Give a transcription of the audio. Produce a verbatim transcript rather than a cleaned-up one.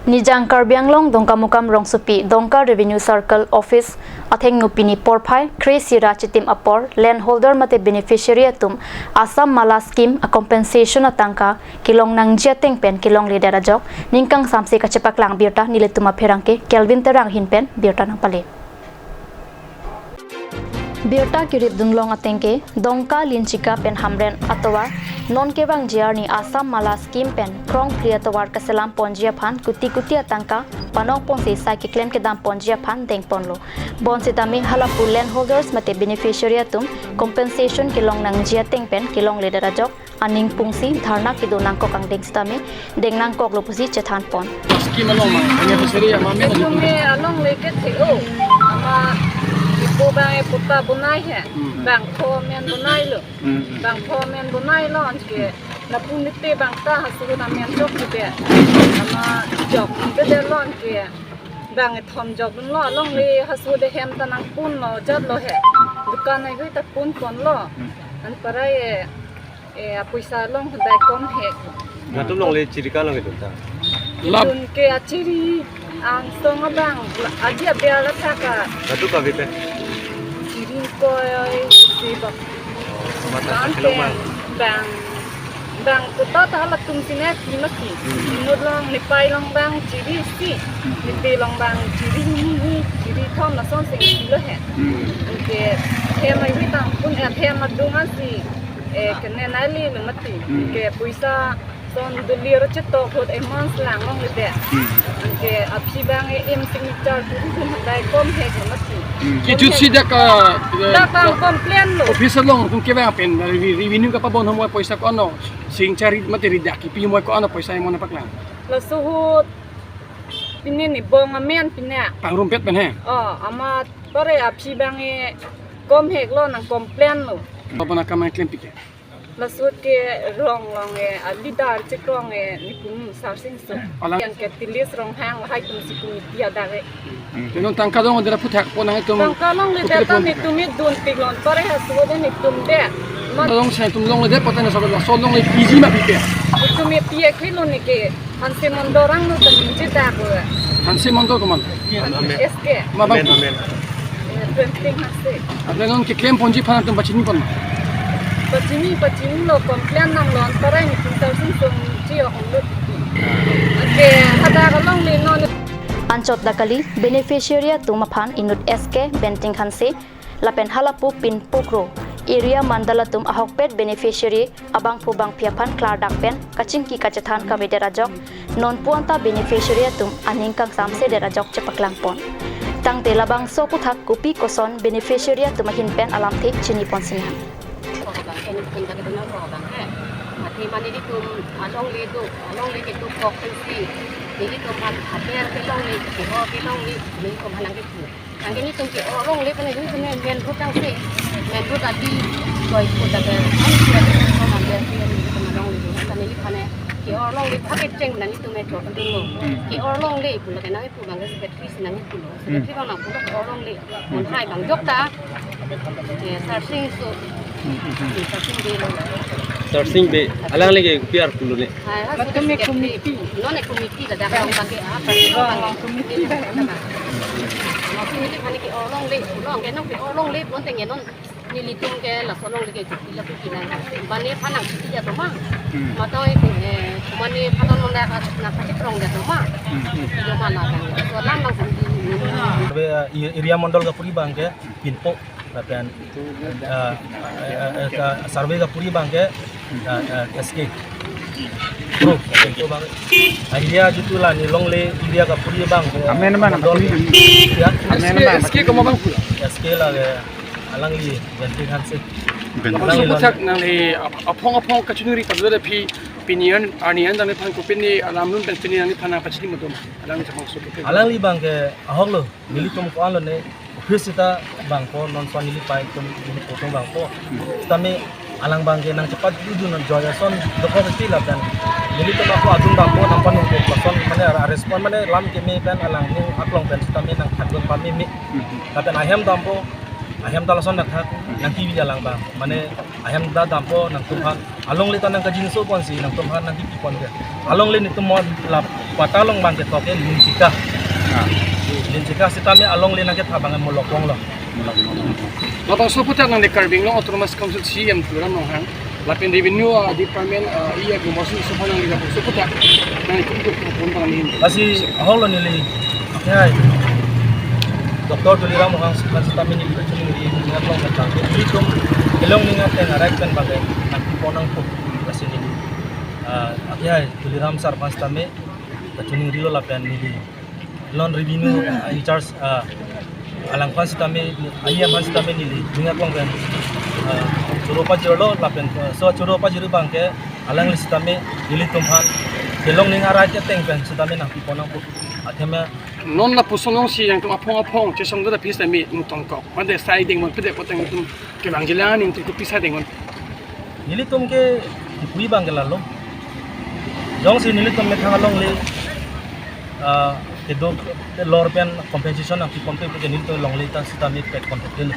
Nijang Karbi Anglong Dongkamukam rongsopi Dongka Revenue Circle Office athengno pini porphai kre-isi ra chitim apor landholder mate beneficiary atum Assam Mala Scheme a compensation atangka kelong nangji ateng pen kelongledet ajok ningkang samse kachepaklang birta nelitum apherangke Kelvin Terang ahin pen birta nangpale. Birta kirip dunlong atengke, Dongka, Linchika pen Hamren atovar non kevangji arni Assam Mala Scheme pen krongphli atovar kaselam ponji aphan kuti kuti atangka panong ponsi sai keklem kedam ponji aphan dengponlo. Bonsitame halapu landholders mate beneficiary atum compensation kelong nangji ateng pen kelongledet ajok aning pungsi dharna kedo nangkok angdeng sitame deng nangkoklo pusi chethanpon. Scheme along ma, hanya beseri ya, ma, men Itu me along leket he o. Ama ipo bang e puta bonai he. Hmm. Bang pho men bonai lo. Hmm. Bang pho men bonai lo anke. Lapu nite bang ta hasu na men jok kide. Ama jok kide lo anke. Bang e thom jok lo along le hasu de hem ta nangpon lo jat lo he. Dukan ai gui ta ponpon lo. Hmm. Anparai e Eh, apoisa along dai kom hek. Latum longle chiri ka long itum ta. Lap. Itum ke achiri angsong abang aji abiar la thaka. Latum ka vipe. Chiri koi si bak. Mata bang sa kelong ke bang. Bang, bang kuta ta latum sine ki mati. Hmm. Inut long, Nepal long bang chiri isi. Hmm. Nepal long bang chiri hini, chiri thom lason sing isi lo he. Hmm. Anke hem ai hui tang pun eh hem adung asi. Eh, kene nali lo mati. Hmm. Ke poisa son duli ro chetok hot emon selang long lebe. Hmm. Ke aphi bang e em signature tu tu dai kom hek lo mati. Hmm. Kichut si dak, eh, dak bang complain lo. Office along tum ke bang pen revi-, revenue kapabon hom poisa ko-an lo. Sing chari mati ri dak kipi mo ko-an lo poisa emon paklang. Laso hot pine ni bong amen pine. Pangrumpet pen he. Oh, amat pare aphi bang e kom hek lo nang complain lo. Apa na kamang klem pike. Lasut ke rong long e, a leader chekrong e, ni pum Sarsing so. Alang. Yang ke tilis rong hang, hai tum si tum tia dare. Hmm. Te non tangka dong dera puthak pon nang itum. Tangka long le kupil deta pon ni tum idun tik lon pare ha so de ni tum de. Man. Long sai tum longle det pata na so so longle piji ma pike. Tum e pie ke lo ni ke. Hanse Mondol rang no tani je ta ko. Hanse Mondol koman. S K. Ma bang. Amen, amen. Eh, Benting Hanse. Ante non keklem ponji aphan atum pachini pon. Pachini, pachini lo complain nang lo antarai ni pintar sing sung ji ong lo. Oke, hadak along le non. Anchot dak kali beneficiary atum aphan inut S K Benting Hanse lapen halapu pinpokro area mandal atum ahokpet beneficiary abangphu bangphi aphan klardak pen kachingki kachethan kavedet ajok non puanta beneficiary atum aning kangsamsedet ajok chepaklangpon. Tangte labangso aputhak kopi koson beneficiary atum ahin pen alamthe chiniponsinang. Ati mane di tum along le do, along le ke do kok pensi. Di tum an haber ke long le, ke ho ke long le, ni tum halang ke tu. Anke netum ke-o longle pen netum main road tang si. Main road ati koi kota ke. An kira ke kong ambil si netum along le. Anke neliphan ke-o longle phak kecheng na netum me chok dun lo. Ke-o longle pu lake nang pu bang ke secretary si nang pu lo. Secretary bang nang pu lo ke-o longle. Mon hai bang jok ta. Ke Sarsing so. Sarsing Bey lo. Sarsing Bey. Alang lagi P R pulo ne. Hai, ha, latum ke committee. Non e committee la dak long bang ke apa? Long committee ba. Laso committee mane ke-o longle, long ke non ke-o longle, non teng non nelitum ke laso longle ke juti la juti na. Mane phan nang juti ya to ma. Hmm. Matau e, eh, mane phan non na ka na ka chikrong ya to ma. Hmm. Yo mana bang. So lam bang sendiri. Tapi, eh, area mandal kapuri bang ke pinpo. Lapen, eh, eh, eh, ka survey kapuri bang ke, eh, eh, S K. Bro, S K bang. Area jutu la ni longle area kapuri bang ke. Amen, amen, mandal. Amen. Ya. Amen, amen. S K, S K komat bang pula? S K la ke alangli Benting Hanse. Benting. Alangli puthak nangli ap-, aphong aphong kachinuri padu da phi pini an arni an dang phan ko pini alam nun pen pini an phan pachini matum. Alangli chapang so ke. Alangli bang ke ahok lo. Nelitum ko-an lo ne, office sita bangpo, non son neli pai tum, neli potong bangpo. Tame alang bang ke nang cepat dudun non joya son dokok sti lapen. Nelitum ako adun bangpo, nang panung ko son mane a respond mane lam keme pen alang nung aklong pen sitame nang thakdun pameme. Lapen ahem dampo, Ahem ta lason dak thak nangkebi alang abang. Mane ahem ta dampo nangtumphan. Alongle ta nangkajinso ponsi nangtumphan nangkebi pon ke. Alongle netum mo la patta along abang ke toke linchika. Linchika sitame alongle nangketha abang molok ponglo. Labangso aphuthak nangli Karbi Anglong Autonomous Council C E M Tuliram Ronghang lapen Revenue, ah, Department, ah, E A Gumbasu Sophang nangli labangso aphuthak nangli kum kum pon pang ni. Lasi ahok lo neli. Hai. Doctor Tuliram Ronghang sitame neli kachiningri, ningat long kata. Nelitum kelong ning ateng arai pen abang nangkebi pon nangpo. Lasi neli, ah, akhai Tuliram sir aphan sitame kachiningri lo lapen neli non revenue, ah, in charge, ah, alangphan sitame, ahi aphan sitame neli ningat long pen, ah, choro pajirlo lapen, ah, so choro pajir abang ke alangli sitame nelitumphan kelong ning arai ateng pen sitame nangkebi pon nangpo. Athema non lapuson alongsi nangtum aphong aphong chesong do aphi sitame nangtongkok. Mate sai dengpon pede koteng nangtum kevang jila nangtum kopi sai dengpon. Nelitum ke pui abang ke lalo. Jongsi nelitum methang alongle, ah, kedo lor pen compensation nangkebi ponpe ke nelitum alongle ta sitame pet ponpe lo.